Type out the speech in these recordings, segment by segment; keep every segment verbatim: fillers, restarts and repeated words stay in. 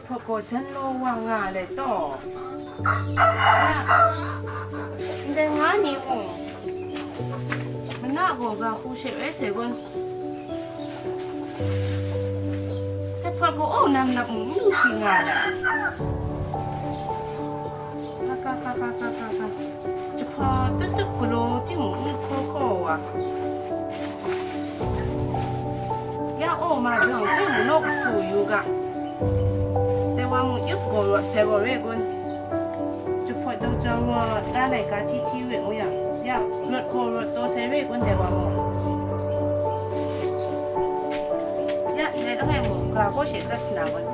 Hpawt gaw jan law wa nga let taw. Ya, ndai nga ni mung, mana gaw ga hku she oi sai gawn, dai hpawt gaw aw nam nap mung n lu shi nga let. Ka, ka, ka, ka, ka, ka, ka. Jahpa tut tut galaw timung n hkaw hkaw wa. Ya aw ma jang hpe mung naw su yu ga. Dai wa mung yup gaw rawt sai gaw re kun. Jahpawt jang jang wa, ta laika hti hti we u yang, ya rawt gaw rawt taw sai re kun dai wa mung. Ya, ndai langai mung, ga gaw she tsat sa na kun.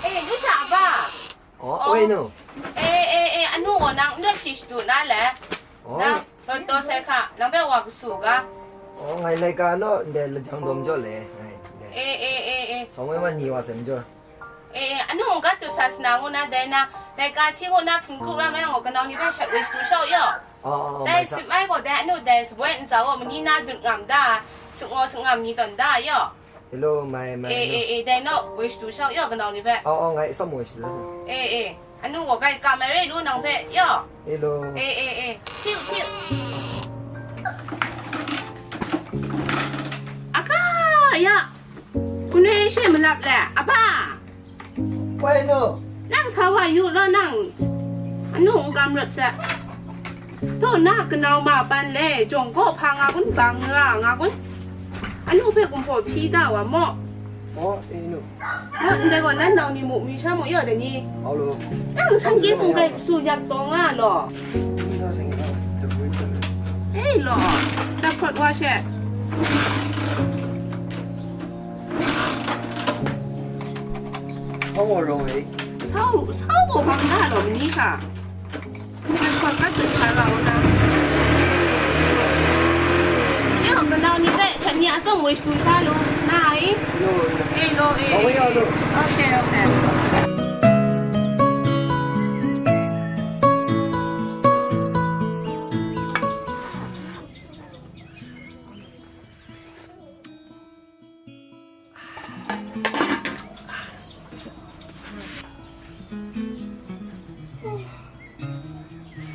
E, lu sha a ba? Oh, oi nu. E, e, e, anu gaw nang n rawt hti shadu na le? Oh. Nang rawt taw sai hka, nang hpe wa kasu ga. Oh, ngai laika naw ndai lajang dawm jaw le, ngai ndai. E, e, e, e. Sawng woi wan ni wa sai majaw. E, e, anu mung gat tu sa sana ngu na dai na, laika hti ngu na hpring hkru ram ai gaw, kanau ni hpe shat woi shadu sha u yaw. Oh, oh, oh, dai mai sa. Sip mai gaw dai anu dai saboi ntsa gaw mani na dut ngam da, suk ngaw suk ngam ni tawn da yaw. Hello, mai, mai, Eh, hello. eh, eh, dai naw, woi shadu shau yaw kanau ni hpe. Oh, oh, ngai atsawm woi shadu shau. Eh, eh, anu gaw kai ka mai re lu nang hpe, yaw. Hello. Eh, eh, eh, htiu, htiu. Aka, ya, kunoi she malap le, aba. Woi nu. Nang sa wa yu law nang, anu n gam rawt sa. Taw na kanau ma ban le, jawng kaw hpa nga kun, bang ra nga kun. Anu hpe gumhpaw hpyi da wa maw? Oh, eh, nu. Maw, ndai gaw nan nau ni mu mi sha mu yaw dai ni? Au lo. Nang san kyi hpung kai su yak taw nga law. Ni na san kyi hpung kai su yak taw nga. Eh, law. Dap hpawt wa she. Hpawng gaw rawng e. Sau, sau gaw bang da law, mani hka? Hpawt hpawt ka tsun sa ra u na. Yo, kanau ni hpe shat ni a tsawng woi shadu sha lu, na ai? Lo, lo. Eh, lo, eh, Hpawng eh, ya eh. Lo. Okay, okay.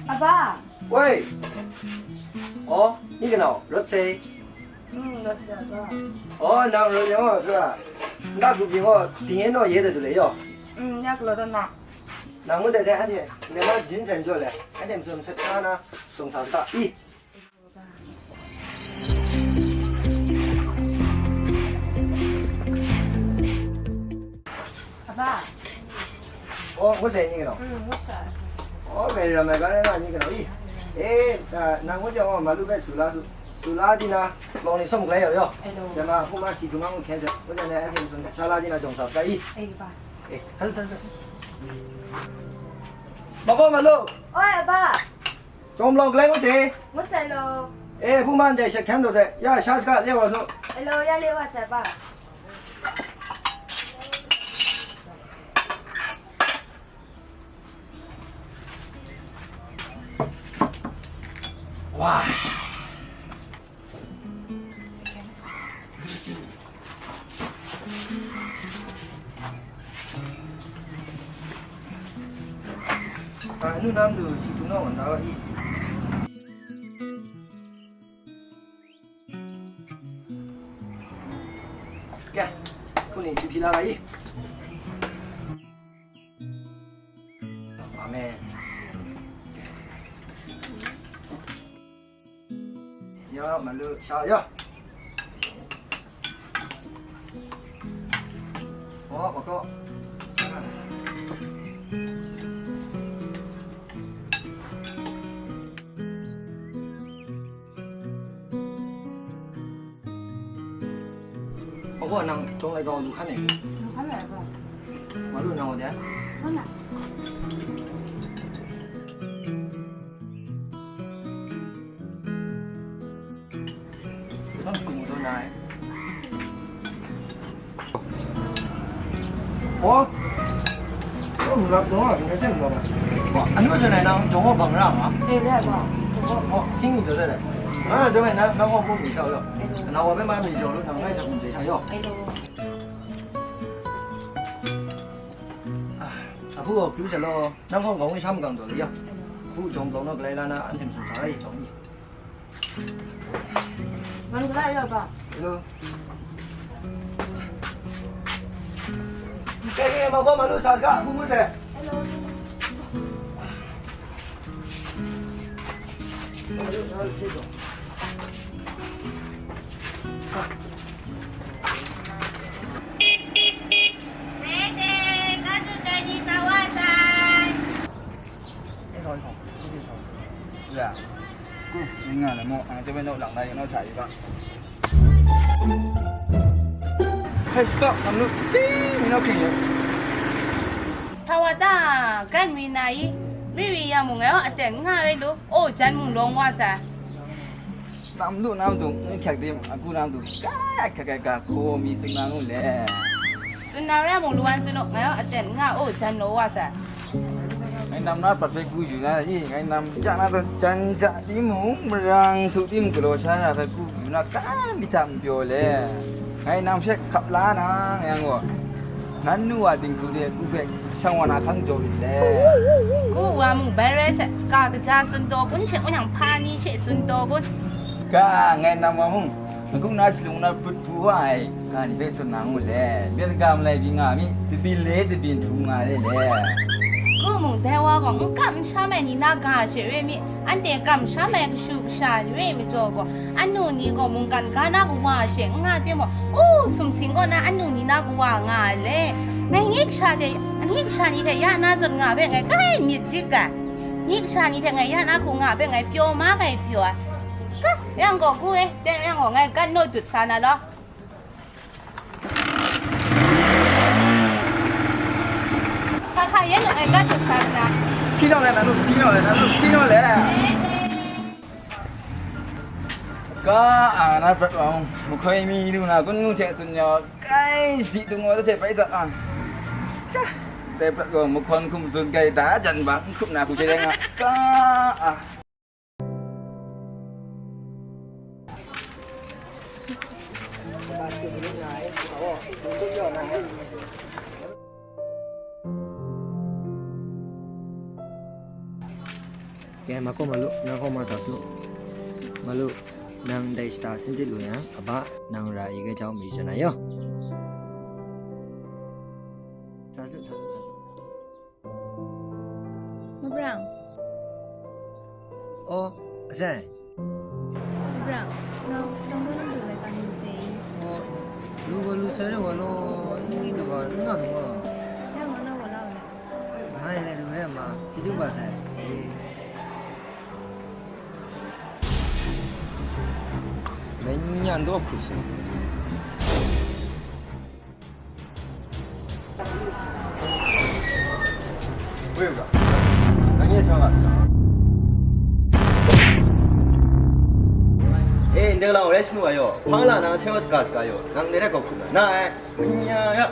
Aba. Woi! Oh, ni kanau, rawt sai. Mm, rawt sai, aba. Oh, nang rawt yang, rawt sai. Nda gup yang, oh, ting yan naw ye da du le, yo. Mm, ya galaw da na. Nang ngu dai dai, anhte, nang ma jin san jaw le, anhte masum sat sa na, jawng sa sa ta, i. Aba. Oh, ngu sai ni kanau? Mm, ngu sai. Oh, ngai ram ai ga na ni kanau i. Eh, nang ngu jang, oh, malu bai su la su, su la di na, long ni som klai yau yau. Hello. Jama, huma si tu mang khen se, ngu jang na, eh, sun sa la di na, jawng sa sa i. Eh, ba. Eh, hal sa sa. Mako malu. Oi, aba. Jawng long klai ngu se. Ngu sai lo. Eh, hpu man dai shat hkyan daw sai. Ya, sha saga le wa su. Alo, ya le wa sai ba. Wa. Anu nam du si du naw na i. Kya, kuni si pila i. Amen. Ya, malu, sha, ya. Oh, bako. Bako, nang jawng lai gaw lu hkan e? Lu hkan e, bako. Malu nang wa de? Hkan e. Nang sung mu daw na ai. Oh. Oh, malap dawng a, ngai hte malap a. Oh, anu zawn ai nang jawng gaw bang ra nga? Eh, ra bang. Oh, hting ni daw dat ai. Nga na jawng e na, nang gaw hpung mi hta yaw. Kanau wa hpe ma mi jaw lu, nang ngai hta hpung jai hta yaw. A, a hpu gaw kru sha law, nang gaw nkau ngu sha makang taw le yaw. Hpu jawng palawng naw galai la na, an htem sum sa ai jawng i. Manu gala ya ba? Hello. Kai kai ma ba ma lu sa ga, bu mu se. Hello. Sede, ka ju dai ni sa wa sai. Ya. Ku, ni nga na mo, ang te no lang dai no sa iba. Hey, stop, ang lu. Ting, no king. Hpa wa ta, kan mi na i, mi ri ya mu ngai o aten nga rai lu. O, jan mu long wa sa. Nam du, nam du, ni kyak dim, aku nam du. Ka, ka, ka, ka, ko mi sing na ngu le. Tsun na ra mung, lu wan tsun u, ngai aw aten nga u, jan law wa sa. Ngai nam na prat hpe ku yu na i, ngai nam ja na taw, jan ja timung, marang htu tim galaw sha na hpe ku yu na, ka mi hta n pyaw le. Ngai nam hpe hkap la na, ngai yang gaw, nan nu a dinghku de ku hpe shang wa na hkang jaw lit le. Ku wa mung bai rai sai, ka kaja tsun taw kun she, un yang hpa ni she tsun taw kun. Ka, ngai nam wa mung, N-gung na shalung na brut pru wa ai ga ni hpe tsun na ngu le, myen ga malai byin nga mi, dabyin le dabyin htu nga le le. Ku mung dai wa gaw n kam n sham ai ni na ga she re mi, anhte kamsham ai kashu kasha re ai majaw gaw, anu ni gaw mungkan ga na kawa she n nga timung, u, sumsing kaw na anu ni na kawa nga ai le. Ngai nye kasha hte, nye kasha ni hte ya na zawn nga hpe ngai kai myit dik ai. Nye kasha ni hte ngai ya na hku nga hpe ngai pyaw ma kai pyaw ai. Ka, yang gaw ku e, teng yang gaw ngai gat naw dut sa na law. Hka hka yen nu ai gat dut sa na. Hpyi naw le, na nu, hpyi naw le, na nu, hpyi naw le. Ka, a, na prat wa mung, mahkoi mi lu na kun ngu hte tsun yawng, kai sadi dung wa hte bai zat ang. Ka, dai prat gaw mahkawn hkum tsun kai da jan bang, n hkrup na hku she rai nga. Ka, a. Kei, ma kaw ma lu, nang kaw ma sa su. Ma lu, nang ndai shata sin tit lu yang, aba, nang ra i gai jau mi jan na yaw. Sa su, sa su, sa su. Mabrang. Oh, asai. Mabrang, nang, nang lu nang du lai ka ni se. Oh, lu ga lu sai wa lo, ni du ba, nga du ba. Ya, ma na wa la wa la. Mai lai du re ma, chi ju ba sai. Eh. Mai nyan do khu se. Eh, ndai lang rai shanu ga yaw, hpang la na, seng wa shaga shaga yaw, nang ndai rai kau hkrum na, na ai, manya ya.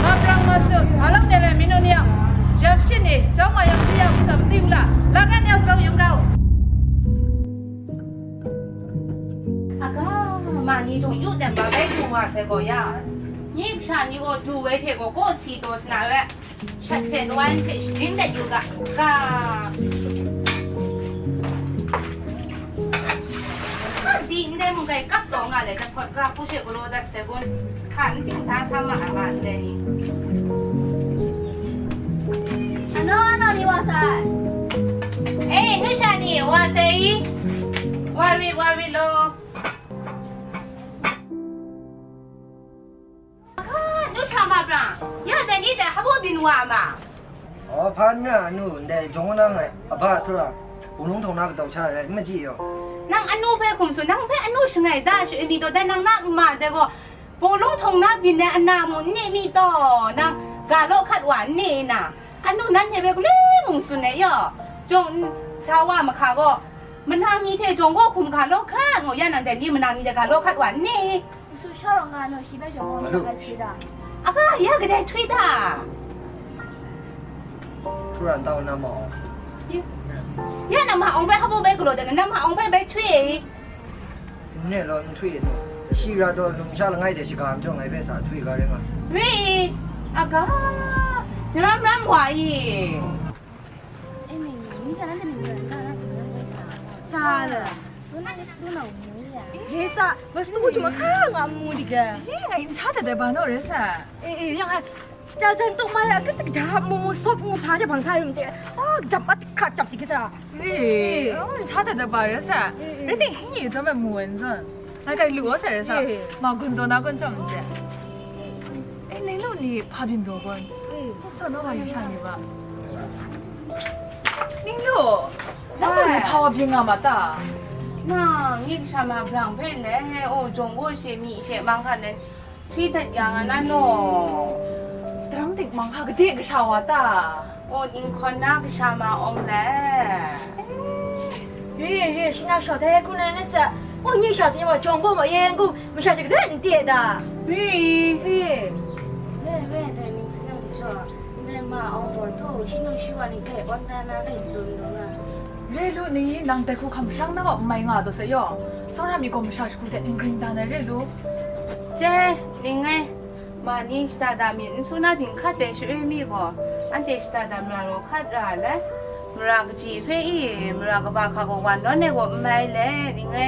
Mabrang ma su, alang de le minu ni yang, jap shin ni, jawng wa yang di yang, sam ting la, la kan yang sarau yung gau. Aga, ma ni jung yu dan ba bai du wa sai gaw ya. Ni kasha ni gaw du wai hte gaw kaw si taw sa na we. Shat hte lwan hte shajing dat yu ga, ga. Di ndai mung gai kap taw nga le, dahpawt ga hku she galaw dat sai gun. Hka n ting hta sa ma ai wa ndai ni. Ano, ano ni wa sai? Eh, nu sha ni wa sai i? Wa rit, wa rit law. Aha, nu sha ma brang, ya dai ni dai hpa baw byin wa ma? Aw, hpa n ra, anu, ndai jawng na ngai, aba htura, wunlung htawng na kadau sha rai, n maji yaw. Nang anu hpe hkum tsun, nang hpe anu shangai da sha-, mi taw, dai nang na nma dai gaw, wunlung htawng na byin ai ana mung n ne mi taw, nang ga law hkat wa n ne na? Anu nan hte hpe galoi mung tsun ai yaw, jawng n sa wa mahka gaw, manang ni hte jawng gaw hkum ga law hkat ngu, ya nang dai ni manang ni hte ga law hkat wa n ne? Su sha rawng nga, nang shi bai jawng gaw Malu. Sha gai hpyi da. Aga, ya kadai htwi da? Htura n tau na maw? Yu. Ya na ma awng bai hkabu bai galaw de na, na ma awng bai bai htwi e. N ne law, n htwi e nu. Shi ra taw, numsha langai de shaga majaw ngai hpe sa htwi ga ring a. Re, aga, daram ram wa i. 哎，你你你讲那个女人，那那可能会啥？啥了？我那个是多少模样？你啥？我是多久没看了我模的个？哎，你差点在吧，那人啥？哎哎，让还。 Jasan tu maya ka cik jahap mu mu sop ngu pha je bang thai rum je. Oh, jap mat kra jap di kisa. Ni, oh, cha da da ba rasa. Rete hi ni zama mu wen zon. Ngai kai lu o sa rasa. Ma gun do na gun chom je. Eh, ni lu ni pha bin do gon. So no ma yu sha ni ba. Ni lu. Na mu ni pha wa bin nga ma ta. Na, ngi sha ma brang phe le. Oh, jong go she mi she mang kha le. Hpyi dat ya nga na no. Tarang dik mang hka gade kasha wa ta? O, ninghkawn na kasha ma awng le. Re, re, shi na shawt ai hku na na sa. O, nye sha si wa jawng gaw ma ye n gu, masha shi gade n te da. Re. Re. Re, re, dai ning si nang jaw, ndai ma awng gaw htaw, shi nu shi wa ni grai wan da na grai dun dun na. Re lu ning i nang dai hku hkam sharang na wa n mai nga daw sa yaw. Tsawra mi gaw masha shagu hte n gring da na re lu. Che, ning e, ma ni shada da myit n su na byin hkat ai sha-, e mi gaw, anhte shada da mara raw hkat ra ai le, mara kaji hpe i, mara kaba hka gaw wan nawn ai gaw n mai le, ning e,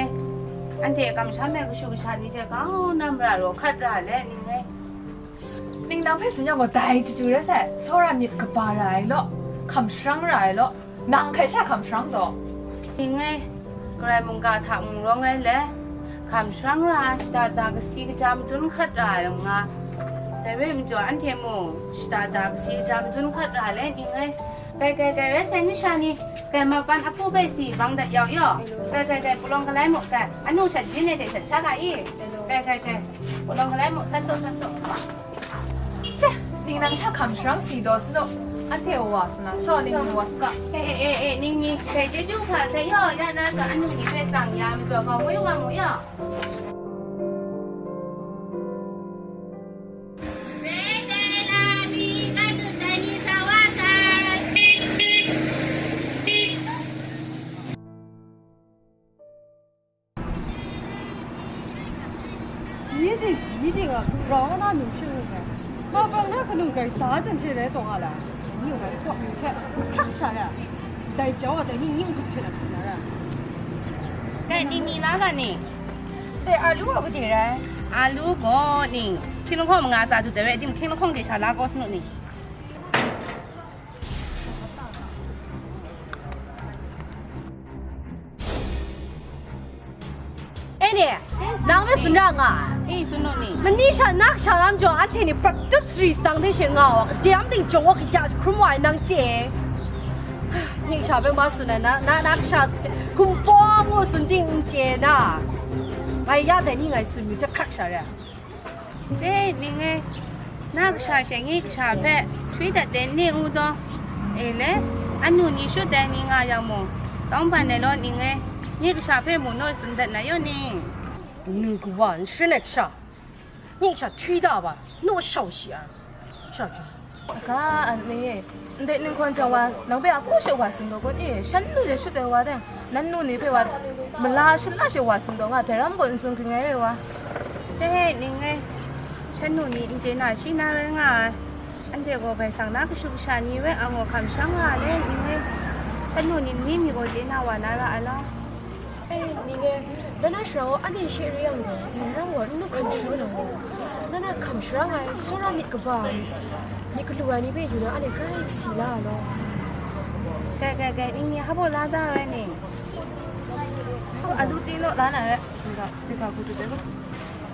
anhte kamsham ai kashu kasha ni hte kau na mara raw hkat ra ai le, ning e. Ning nang hpe tsun yang gaw dai chyu chyu rai sai, tsawra myit kaba ra ai law, hkam sharang ra ai law, nang hkai sha hkam sharang taw. Ning e, Karai mungga hta mung rawng ai le, hkam sharang ra ai, shada da kasi kaja madun hkat ra ai lam nga. Dai rai majaw, anhte mung shada da kasi kaja madun hkat ra ai le, ning e. Kai, kai, kai, rai sai, ni sha ni, kai, mapan ahpu bai si bang dat yau yaw. Kai, kai, kai, pulawng kalai mu, kai, anu shat jin e de shat sha ga i. Kai, kai, kai, pulawng kalai mu, sat saw, sat saw. Che, ning nang sha hkam sharang si daw sanu, anhte wa sa na, saw ning ni wa sa ga. E, e, e, e, ning ni, dai chyeju hkra sai yaw, ya na sa anu ni hpe tsang ya, majaw gaw mu yu wa mu yaw. Sai dai la mi, ka tut dai ni sa wa sai. Zi ting zi ting a, grau na nu hpyi u ga. Ma bang na kanu grai da jan hte rai taw nga la. Ni grai kawp ni hte hkrak sha ya. Dai jau a dai ni ning hte na hkrak na ra. Dai ni ni la ga ni? Dai alu a gade rai? Alu gaw ni, hkying lahkawng manga tsa du dai rai, dim hkying lahkawng de sha la kaw sanu ni. E ni, nang hpe tsun ra nga ai. E, tsun nu ni. Mani sha na kasha lam jaw, anhte ni prap tup sari sadang hte she nga wa, kadam ting jawng wa kaya jahkrum wa ai nang chye. Nye kasha hpe ma tsun ai na, na, na kasha kumhpa ngu tsun ting n chye na. Ngai ya dai ni ngai tsun yu jahkrak sha re ai. Che, ning e, na kasha she nye kasha hpe htwi dat de, ning u daw. E le, anu ni shut dai ni nga yang mung, tawng ban ai law, ning e, nye kasha hpe mu naw tsun dat na yaw ning? Nu kawa n shun ai kasha, nye kasha htwi da ba, naw shau shi ai. Sha pyi. Ga, a ni e, ndai ninghkawn jang wa, nang hpe a hpaw she wa tsun taw kun e, shan nu de shut ai wa dang, nan nu ni hpe wa, mala shala she wa tsun taw nga, dai ram gaw n tsun hkring ai re wa. Che he, ning e, shan nu ni n chye na shi na rai nga ai. Anhte gaw bai sang na kashu kasha ni rai ang gaw hkam sharang nga ai le, ning e, shan nu ni ni mi gaw chye na wa na ra ai la. E, ning e, na na sharang gaw anhte she re yang gaw, dai rang gaw n lu hkam sharang nang gaw, na na hkam sharang ai, tsawra myit kaba ai, myit galu ai ni hpe yu na anhte grai kasi la ai law. Kai, kai, kai, ning ni hpa baw la da ai ni? Hpa alu ti law la na rai. N ga, n ga, ku tu de.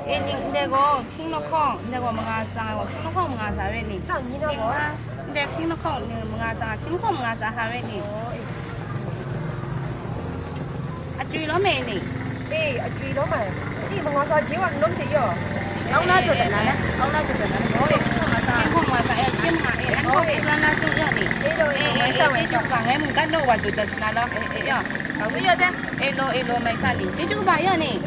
E, ning ndai gaw hkying lahkawng, ndai gaw manga tsang ai gaw, hkying lahkawng manga sa re ni? Hkying lahkawng, ndai hkying lahkawng, ni manga tsang ai, hkying lahkawng manga sa hka re ni? Achywi lawm ai ni? E, achywi lawm ai. E, manga sa je wa n lawm she yaw. Au na jaw dat na le, au na jaw dat na le. Hkying lahkawng manga sa, e, hkying manga, e, an gaw e, la na sung yaw ni? E, e, e, e, e, e, e, mung dat naw wa jaw dat na law, e, e, yaw. Au mi yaw de. E law, e law, mai sa ni, chyeju kaba ya ni?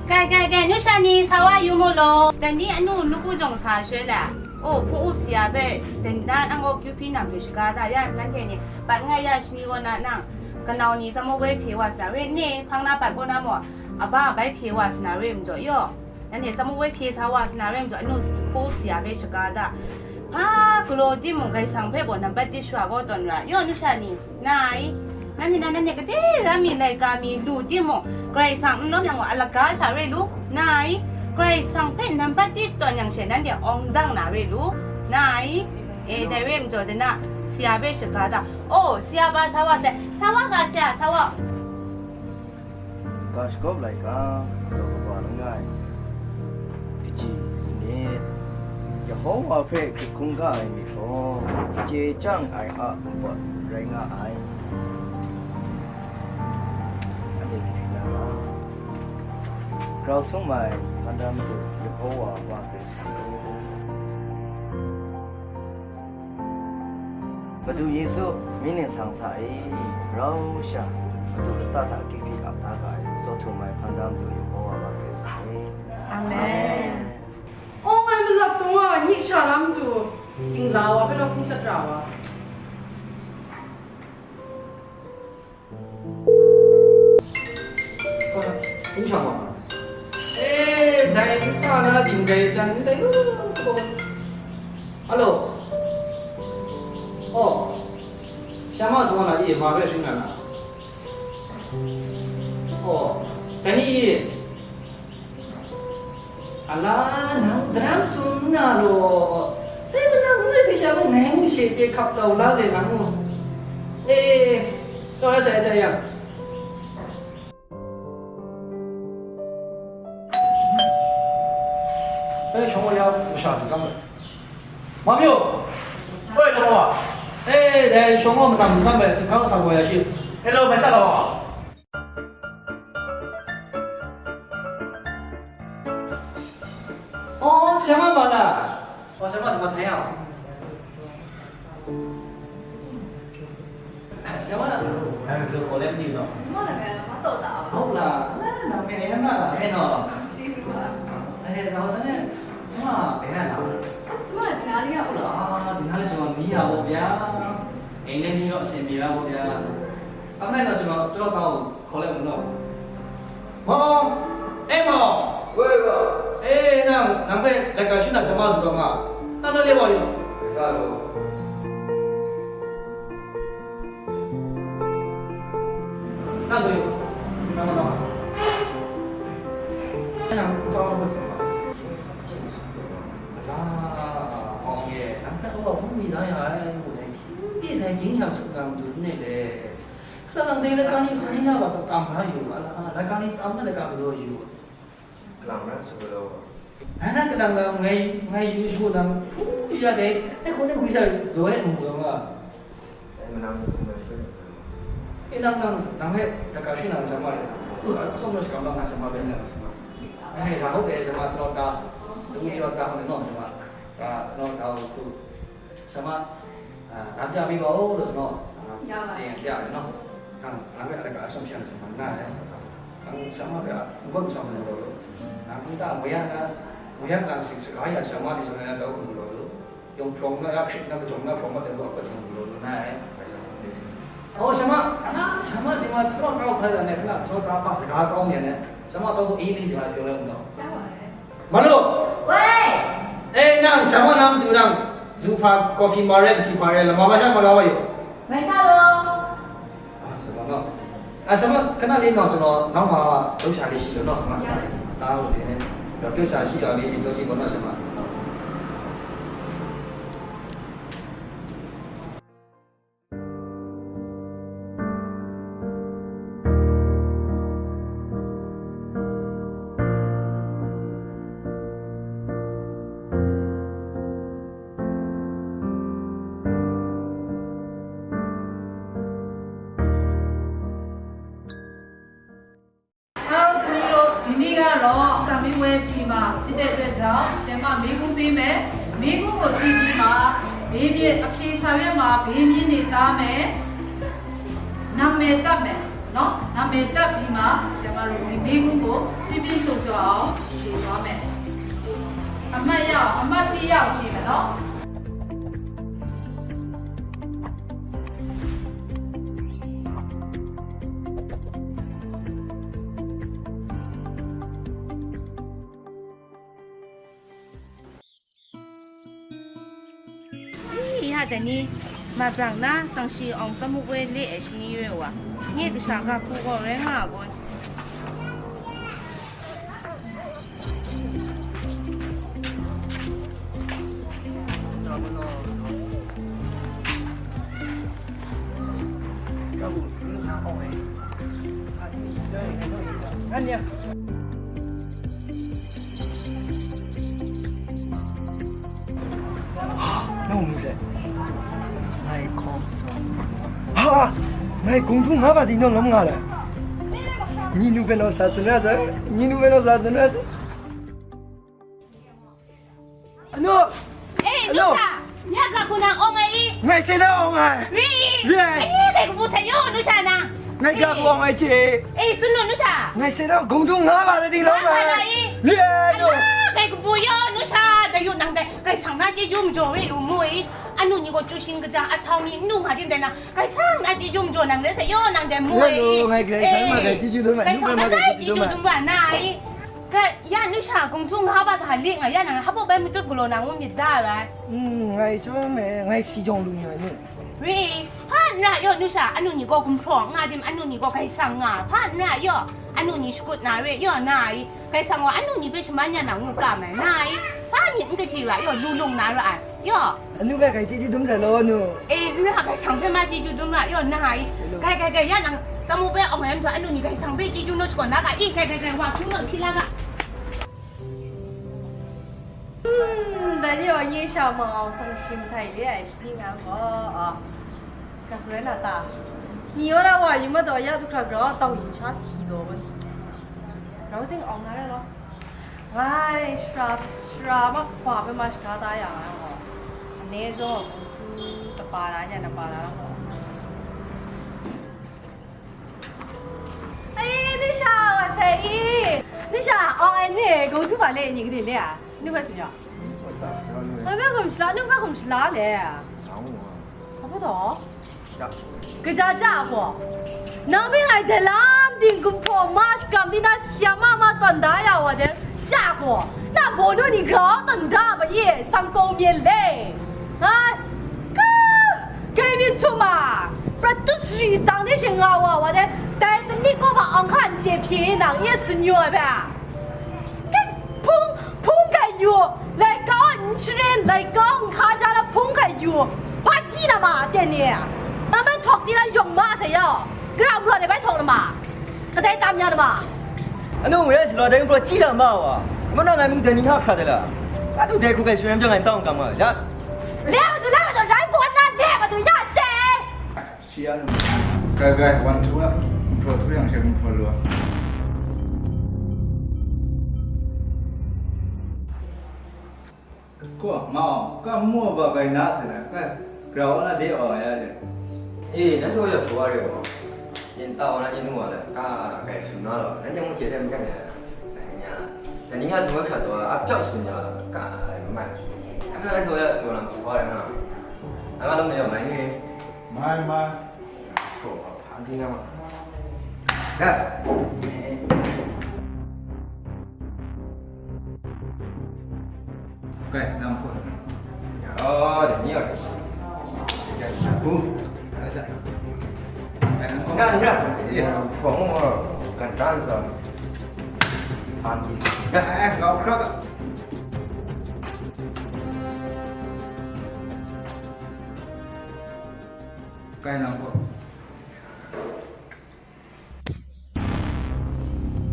Kai, kai, kai, nu sha ni, sa wa yu mu law. Dai ni anu nuku jawng sa shoi la. O, hpu up si ya hpe, dai na nang gaw kyu hpyi nang hpe shaga da, ya, nanhte ni, bat ngai ya, shani kaw na nang, kanau ni tsam woi hpye wa sa na, re nni, hpang na bat kaw na maw, aba bai hpye wa sa na, re majaw, yaw, nanhte tsam woi hpye sa wa sa na, re majaw, anu hpu up si ya hpe shaga da. Hpa galaw timung, Karai Kasang hpe gaw nambat di shara kaw tawn ra, yaw, nu sha ni. Nai, nanhte nan nanhte gade ra mi laika mi lu timung, Karai Kasang n lawm yang gaw, alaga sha re lu. Nai, Karai Kasang hpe nambat di tawn yang she, nanhte awng dang na re lu. Nai, e, dai re majaw, dana, si ya hpe shaga da. O, si ya ba sa wa sai, sa wa ga, si ya, sa wa. Ga shagawp laika, daw kaba langai, kaji sanit, Yehova hpe hkrit hkungga ai myit gaw, chye chyang ai a npawt rai nga ai. Anhte hkrit na nga, grau htum ai, hpan da Madu Yehova wa hpe san u. Madu Yesu, myi ningsang hta e, rau sha, madu lata hta kikri ap da ga ai, tsaw htum ai hpan da Madu Yehova wa hpe sa e. Amen. Amen. Awng ai malat taw nga ai, myi sha lam tu, dingla wa hpe rau hpung sat ra wa. Hpa, n shang wa ma? E, dai nta na ding dai jan ndai u, hpa. Alo. Oh. Sha ma sa wa na i, ma hpe shing na na. Oh. Dai ni i. Ala, nang daram tsun nna law, dai manang ngai hpe sha mung ngai ngu she chye hkap tau la le nang ngu. E, taw la sai sai yang. E, shawng wa ya masha du tsang le. Ma myu. Oi, law wa. E, dai shawng wa manam du tsang le, zingkang sa gaw ya shi. Hello, mai sa law wa. Oh, ဆရာမပါလား။ Oh, ဆရာမ ဒီမှာထိုင်ရအောင်။ ဆရာမ ဘယ်လိုခေါ်လဲမသိဘူးနော်။ ကျမလည်းမတော်တာဘူး။ ဟုတ်လား။ နာမည်လည်းနားလာတယ်နော်။ ကျေးဇူးပါ။ အဲဒါတော့တနေ့ကျမဘယ်နဲ့လာလဲ။ ကျမကဒီနားလေးရောက်လို့။ အာ ဒီနားလေးဆိုတော့မီးတာပေါ့ဗျာ။ အိမ်လည်းမီးတော့အဆင်ပြေတာပေါ့ဗျာ။ အဲ့ဒါတော့ကျွန်တော်ကျွန်တော်တောင်း ခေါ်လိုက်ဦးနော်။ မောင်အဲမောင်။ ဝေးပါ။ အေး နင် နင်ဖဲလက်ကရှင်းတာဆမသူတော့ငါတတ်တော့လဲပါလိမ့်။ တခြားတော့ တတ်တော့ နင်တော့ နင်စောင်းလို့ပြောပါ။ လာအောင်ရဲ့ နင်ဖဲတော့ဘုံမိသားရဟိုတိုင်း ပြည်တိုင်းရင်းချောက်စုကံသူနဲ့လေ Salang dai lakang ni hpa ni nga wa ta tam nga yu, ala, lakang ni tam na lakang lo yu. Kalang na su lo. Na na kalang na ngai, ngai yu shu na, pu ya dai, e ko ne wi sa lo e mu lo nga. E manang ni kum na shu na. E nang nang, nang he, da ka shi na sa ma le. U, a so no shi kam na sa ma be na sa ma. E, da ho de sa ma, so da. Tu mi lo da ho ne no sa ma. Da, no da ho tu. ဆရာမ အာ လာပြပေးပါဦးလို့ကျွန်တော် ရပါတယ်။ တင်ပြတယ်နော်။ ဒါ ဒါပေမဲ့ အဲ့ဒါက assumption ဆရာမ နားတယ်။ ဒါပေမဲ့ ဆရာမက ဘုရားဆောင်နေလို့လို့။ ဒါက မွေရနာ မွေရနာ စကားရ ဆရာမတွေ ဆိုရင်တော့ ဘုရားလို့။ ယုံဖြောင်းနာ ခရစ်နာ ကကြုံနာ ဖြောင်းမတဲ့ ဘုရားက ကြုံလို့လို့ နားတယ်။ အော် ဆရာမ အာ ဆရာမ ဒီမှာ ကျွန်တော် တောက်ဖက်လာနေ ခဏ ကျွန်တော် ဒါပါ စကားကောင်းနေတယ်။ ဆရာမ တော့ အေးလေး ဒီမှာ ပြောလိုက်ဦးနော်။ ရပါတယ်။ မလို့။ ဝဲ။ အေး နင် ဆရာမ နင်တူ နင် လူဖာ coffee မရဲ ပစီဖာရဲ လမမရမလာဝဲရော။ မဆလို့။ အာ ဆရာမနော်။ အာ ဆရာမ ခဏလေးနော် ကျွန်တော် နောက်မှာ လှုပ်ရှားလေးရှိလို့နော် ဆရာမ။ ရပါတယ်။ ဒါကို ဒီနေ့ တော့ လှုပ်ရှားရှိတာလေး ပြောကြည့်ပါနော် ဆရာမ။ Hello, သမီးတို့ ဒီနေ့ကတော့ အတမီဝဲဖြေမှာ ဖြစ်တဲ့အတွက်ကြောင့် ဆရာမမေးခွန်းပေးမယ်။ မေးခွန်းကိုကြည့်ပြီးမှ မေးမြန်း အဖြေစာရွက်မှာ မေးမြန်းနေသားမယ်။ နာမည်တပ်မယ်နော်။ နာမည်တပ်ပြီးမှ ဆရာမတို့ ဒီမေးခွန်းကို ပြည့်ပြည့်စုံစုံအောင် ဖြေသွားမယ်။ အမှတ်ရအောင် အမှတ်ပြရအောင် ကြည့်မယ်နော်။ 咦，一下等你马上呢，上去往这么位来，是你约我，你就想看不过人啊，我。 Nang mu sai? Ngai hkawm sa. Ha! Ngai gumhpraw nga ba di naw lam nga le. Ni nu bai naw sa tsun ra sai. Ni nu bai naw sa tsun ra sai. Anu! Eh, anu! Nusha, nya ga ku nang ong ai i? Ngai sai da ong ai. Ri i? Ri ai. Eh, dai ku bu sai yo, nusha na. Ngai ga ku ong ai che. Eh, sun lo, nusha. Ngai sai da gumhpraw nga ba da di naw nga. Nga ba da i? Ri ai, anu. Aya, dai ku bu yo, nusha, dai yu nang dai. Kaisang na chyeju majaw re lu mu i, anu ni gaw chyu shing kaja asau ni n lu nga tim dai na, kaisang na chyeju majaw nang le sa yaw nang dai mu ai. Hello, ngai Kaisang ma, eh, kai chyeju dum ai, Kaisang ma, kai chyeju dum ai na ai. Ka, ya, nusha, gumhpraw nga ba ga li nga, ya nang hpa bai matut galaw na ngu myit da ai. Hmm, ngai chyawm e, ngai si jawng lu mi ai ni. Re, hpa n ra yaw, nusha, anu ni gaw gumhpraw nga tim, anu ni gaw kaisang nga, hpa n ra yaw, anu ni shakut na re yaw na ai. Kaisang wa anu ni hpe shaman ya na ngu ka mai na i? Hpa myit n kaji ra yaw, lu lung na ra ai yaw. Anu hpe kai chyeju dum sai law, anu. E, n ra, kaisang hpe ma chyeju dum ra yaw na i? Hello. Kai, kai, kai, ya nang, tsamu hpe awng ai majaw, anu ni kaisang hpe chyeju naw shakawn na ga i? Kai, kai, kai, wa hkyu naw hpyi la ga. Hmm, dai ni wa nye sha ma awng sang shim htai de ai shani nga gaw, a, ka hkrai na ta? Ni wa na wa yu ma taw, ya du hkra grau a tau yin sha si daw. Rau ting awng na rai law. Ngai shara, shara mahkwa hpe ma shaga ta yang ai gaw, ane zawn a hku tapa na, nya na pa na gaw. Ai, ni sha, wa sai i. Ni sha, awng ai ni, gumhpraw ba le, ni gade le a? Ni hpe tsun ya. Ngai hpe hkum shala, ni hpe hkum shala le. Hpa taw? Kaja ja gaw, nang hpe ngai dalam ting gumhpraw ma shakram di na, si a ma ma tawn da ya wa de, ja gaw, na baw nu ni grau tawn da ma ye, sang kau myen le. Ai, ka, kai myit htum a, pratut sari dang de she nga wa wa de, dai tani kaw hpa ahkang hkan chye hpyi nang ye tsun yu ai hpe a? Hpung, hpung kai yu, laika n sharen, laika n hka ja na hpung kai yu, hpa di na ma, ten ni? Na bai htawk di na yawng ma sai yau, gara gura de bai htawk na ma, kadai tam ya na ma? Anu, ngu rai sala, dai npu chyi da ma wa, ma na ngai mung dai ni hkra de la, anu dai hku kai sharen jang ngai tau n kam nga, ya. Le wa du, le wa du, rai baw na le wa du, ya, je. Shi a nu. Grai grai, wan htu a, nhtawt htu yang she nhtawt lu a. Ko, ma o, ka mu a ba bai na se na, ka grau na le aw ya le. E, nan htaw ya sa wa re wa. Yin ta wa na yin nu wa le, ka grai sun na lo, nan jang mu che de mu jang ya. Nya, da ni nga sun wa hkrat wa, a pyap sun ya, ka ai mai. Ai na nan htaw ya taw na ma sa wa re na. Ai ma lo me ya mai ni. Mai, mai. Htaw wa. Anti nama. Dah. Kai, nam pun. Oh, dah ni orang. Aku. Ada. Nah, nah. Ya, suami orang gantan sa. Anti. Ya, eh, kau kerap. Kai, nam pun.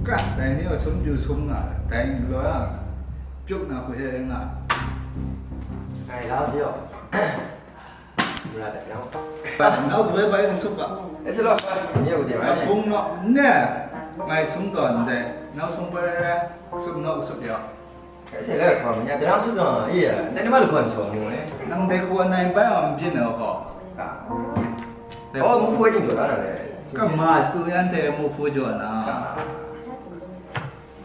Ka, dai ni gaw sum ju sum nga, dai ni gaw, pyuk na hku she nga. Ngai la si yaw. Mula dat yang. Ba, nau doi bai ka sup ga. E, si law, ni u de. A fung naw, ne, ngai sum tawn ndai, nau sum bai rai, sup naw, sup yaw. Sai la hkawm nya, dang su dang, iya, dai ni ma lu kon sawng mu e. Nang dai hku anai bai awng byin na hkaw. Ka. Oh, mu hpoi ding jaw da na le. Ka ma tu yan te mu hpoi jaw na. Ka.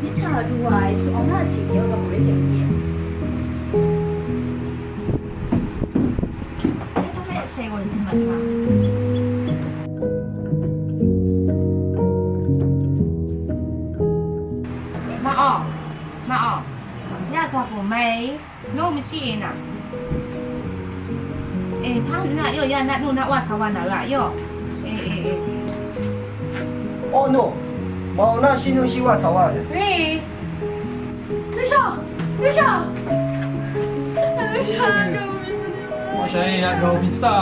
你查到啊，是我那几年我不会生意。你怎么才问什么嘛？妈哦，妈哦，你要照顾没？ Naw machyi e na. E, hpa nna yaw ya na nu na wa sa wa na ra yaw. E, e, e. Oh no, mau na shi nu shi wa sa wa de. Re. Lu sha, lu sha. Lu sha, lu sha. Wa sha ya ga bin sta.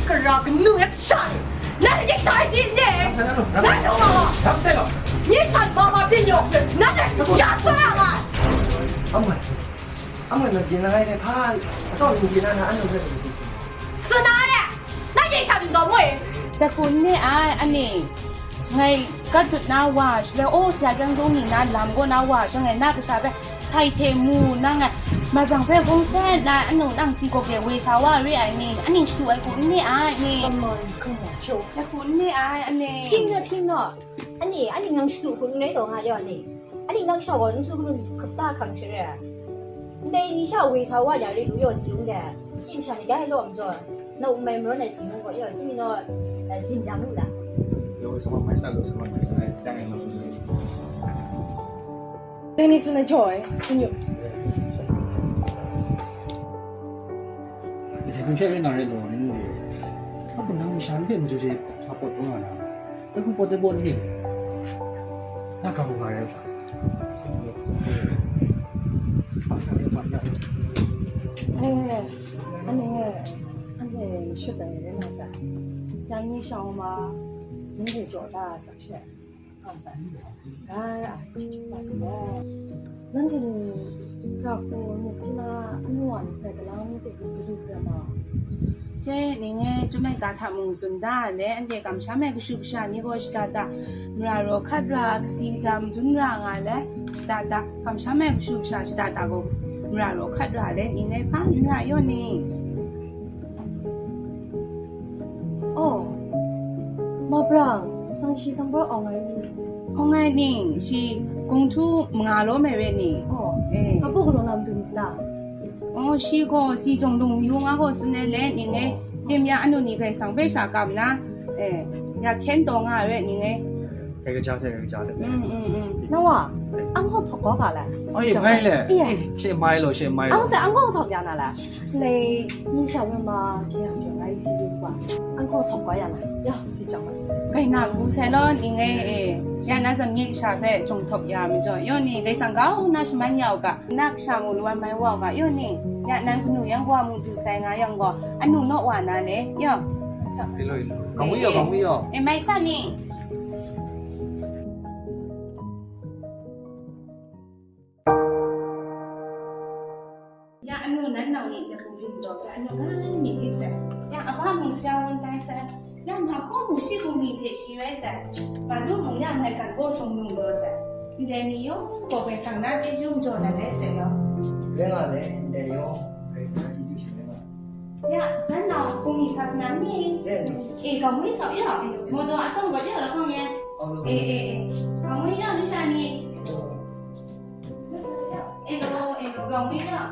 Kara kanu yak sha ni, na yak sha ni ne. Na lu ma. Ni sha ma ma bin yo. Na yak sha sa na. Amai, amai, na jin na ne pha. Aso ni jin na na anu ne. Su na ne. Na yak sha bin do mo e. Ta kun ne ai ani. Ngai kat dut na wa, shaloi, oh, saya kyang zong ni na lam gaw na wa, shaloi, na kasha hpe sai hte mu na ngai, mazang hpe hpung sat na, anu nang si gaw ge woi sa wa re ai ni, aning shadu ai hku n ni ai ni. Come on, come on, chill. Ai hku n ni ai, ani. Ting na, ting na. Ani, ani nang shadu hku n rai taw nga yaw, ani. Ani nang sha gaw n su hku n hkrup ta hkang share. Ndai ni sha woi sa wa ya re lu yaw si yung de. Chim sha ni dai law majaw. Na um mai marawng ai Zingnung gaw, ya, Zingnung gaw, eh, zin dang u la. Lo sa mai sa, lo sa mai sa, dang ai lo sa mai. Dang ni sun ai jaw ai, sun yu. Ita kun shai na re lo ni. Apa nang shan pe mu je, sa pot ko na. Taku pote bot ni. Na ka bu ka ya. Eh, ane, ane shut da ya na sa. Yang ni shang ma, ni de jo da sa she. Ka sa. Ka, a, chi chi pa sa. Nanhte ni, ga hku myit hpyi na, anu wa ni hpe galang de lu galu hkra ma? Che, ni ngai chyum ai ga hta mung tsun da ai le, anhte kamsham ai kashu kasha ni gaw shada da, mara raw hkat ra, kasi kaja madun ra nga ai le, shada da, kamsham ai kashu kasha shada da gaw, Mara raw hkat ra let ning ngai hpa n ra yaw ning. Oh, ma brang, sang shi sang baw awng ai ni? Awng ai ning, shi kung htu manga law mai re ning. Oh, eh. Nga bu galaw lam du myit ta? Oh, shi gaw si jawng lung yu nga gaw tsun ai let ning ngai, tim ya anu ni gai sang bai sha kam na, eh, ya hkyen taw nga ai re ning ngai. Kai kaja sai, kai kaja sai. Mm, mm, mm. Nang wa, ang hawk htawk gaw ga lai. Oi, mai le. Iya. Eh, she mai lo, she mai lo. Ang ta ang hawk htawk ya na la. Nei, ni sha wen ma, ki yang jong ai ji yu kwa. Ang hawk htawk gaw ya na. Ya, si jang. Kai na gu sai lo, ning ngai, eh. Ya na zam ni sha hpe jawng htawk ya ma jaw. Yaw ni, gai sang gau na shaman ya u ga. Na kasha mu lawan mai wa u ga. Yaw ni, ya nan kanu yang wa mu du sai nga yang gaw. Anu naw wa na le. Yaw. Sa. Hello, hello. Kang wi yaw, kang wi yaw. Eh, mai sa ni. Ya anu nan nau ni na hpung hping taw, ya anu ngai myit dik sai. Ya aba mung sya wun tai sai. Ya ma hkaw mung shi hpung ni hte shi rai sai. Ba lu mung ya mai kan baw jung lung law sai. Ndai ni yawng gaw bai sang na chyeju majaw na rai sai law. Rai nga le, ndai yawng bai sang na chyeju shi rai nga. Ya, nan nau hpung ni sa sa na ni? Rai nga. Eh, ga mui sau ya, eh, mo dawng a sawng gaw ya la hkawng ye. Oh. Eh, eh, eh. Ga mui ya, lu sha ni. Oh. Elo, elo, ga mui ya.